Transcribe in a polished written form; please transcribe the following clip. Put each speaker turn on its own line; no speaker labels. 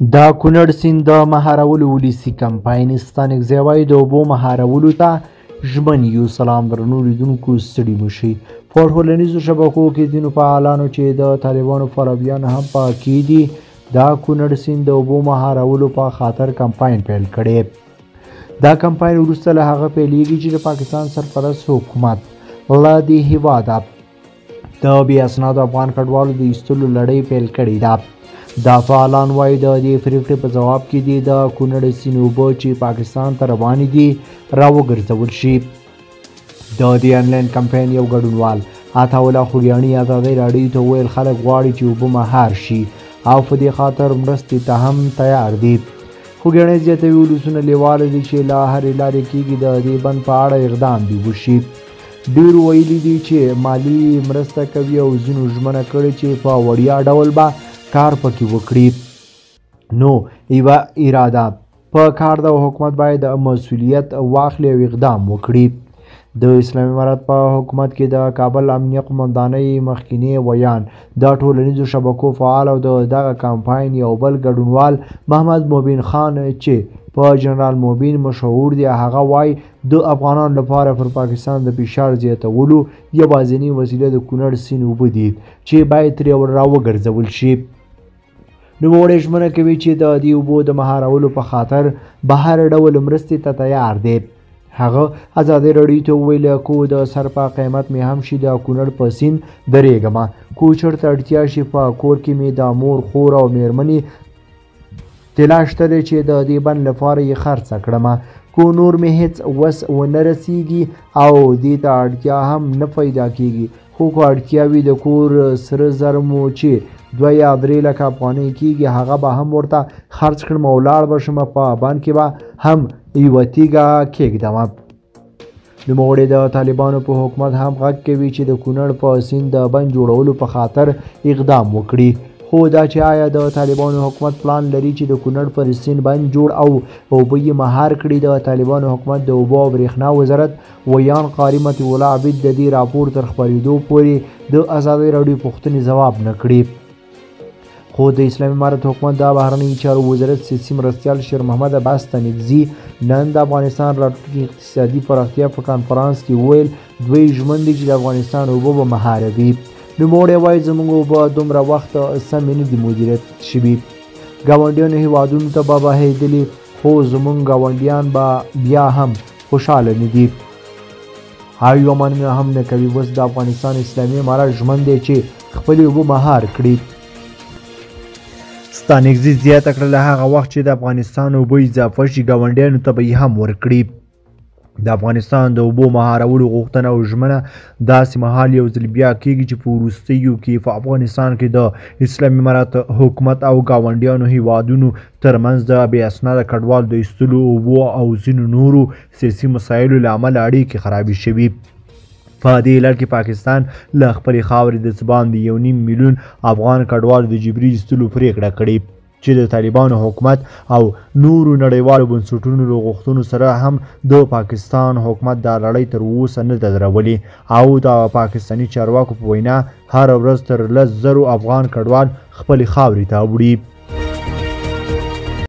د کونړ سیند د مهارولو ولسي کمپاین ستانکزی وایي د اوبو مهارولو ته ژمن یو. سلام درنو لیدونکو، ستړي مه شئ. په ټولنیزو شبکو کې ځینو فعالانو چې د طالبانو پلویان هم پکې دي د کونړ سیند د اوبو مهارولو په خاطر کمپاین پیل کړی. دا کمپاین وروسته له هغه پیلیږي چې د پاکستان سرپرست حکومت له دې هېواده د بې اسنادو افغان کډوالو د ایستلو لړۍ پیل کړې ده. دا فعالان وایي د دې پرېکړې په ځواب کې دي د کونړ سیند اوبه چې پاکستان ته روانې دي راوګرځول شي. د دې انلاین کمپاین یو ګډونوال عطاالله خوږیاڼي ازادۍ راډیو ته وویل خلک غواړي چې اوبه مهار شي او په دې خاطر مرستې ته هم تیار دي. خوږیاڼی زیاتوي ولسونه لیواله دي چې له هرې لارې کېږي د دې بند په اړه اقدام دې وشي. ډېرو ویلي دي چې مالي مرسته کوي او ځینو ژمنه کړې چې په وړیا ډول به کار پکې وکړي. نو یوه اراده په کار ده او حکومت باید مسولیت واخلي او اقدام وکړي. د اسلامي امارت په حکومت کې د کابل امنیه قومندانۍ مخکینی ویاند، د ټولنیزو شبکو فعال او د دغه کمپاین یو بل ګډونوال محمد مبین خان چې په جنرال مبین مشهور دی، هغه وایي د افغانانو لپاره پر پاکستان د فشار زیاتولو یوازینۍ وسیله د کونړ سیند اوبه دي چې باید ترې راوګرځول شي. نوموړی ژمنه کوي چې د دې اوبو د مهارولو په خاطر به هر ډول مرستې ته تیار دی. هغه ازادي راډیو ته وویل کو د سر په قیمت مې هم شي د کونړ په سیند درېږمه، کو چېرته اړتیا شي په کور کې مې د مور، خور او میرمنې طلا شته دی چې د دې بند لپاره یې خرڅه کړمه، کو نور مې هیڅ وس ونه رسیږي او دې ته اړتیا هم نه پیدا کیږي، خو که اړتیا وي د کور سره زر مو چې 2 یا 3 لکه افغانۍ کیږي هغه به هم ورته خرڅ کړم او لاړ به شم، په بند کې به هم یوه تیږه کېږدم. نوموړی د طالبانو په حکومت هم غږ کوي چې د کونړ په سیند د بند جوړولو په خاطر اقدام وکړي. خو دا چې آیا د طالبانو حکومت پلان لري چې د کونړ پر سیند بند جوړ او اوبه یې مهار کړي، د طالبانو حکومت د اوبو او برېښنا وزارت ویاند قاري مطیع الله عابد د دې راپور تر خپرېدو پورې د ازادي راډیو پوښتنې ځواب نه کړي. خو د اسلامي امارت حکومت د بهرنیو چارو وزارت سیاسي مرستیال شیر محمد عباس ستانکزي نن د افغانستان راتلونکي اقتصادي پراختیا په کانفرانس کې وویل دوی ژمن دي چې د افغانستان اوبه به مهاروي. نوموړی وایي زموږ اوبه دومره وخت سمې نه دي مدیریت شوي، ګاونډیانو هیوادونو ته به بهېدلي، خو زموږ ګاونډیان به بیا هم خوشحاله نه دي او یوه مننه هم نه کوي. اوس د افغانستان اسلامي امارت ژمن دی چې خپلې اوبه مهار کړي. ستانکزي زیاته کړه له هغه وخت چې د افغانستان اوبه اضافه شي ګاونډیانو ته به یې هم ورکړي. د افغانستان د اوبو مهارولو غوښتنه او ژمنه داسې مهال یو ځل بیا کیږي چې په وروستیو کې په افغانستان کې د اسلامي امارت حکومت او ګاونډیانو هیوادونو ترمنځ د بې اسناده کډوالو د ایستلو، اوبو او ځینو نورو سیاسي مسایلو له امله اړیکې خرابې شوي. په دې لړ کې پاکستان له خپلې خاورې د څه باندې 1.5 میلیون افغان کډوالو د جبري ایستلو پرېکړه کړې چې د طالبانو حکومت او نورو نړیوالو بنسټونو له غوښتنو سره هم د پاکستان حکومت دا لړۍ تر اوسه نه ده درولې او د پاکستاني چارواکو په وینا هره ورځ تر 10,000 افغان کډوال خپلې خاورې ته اوړي.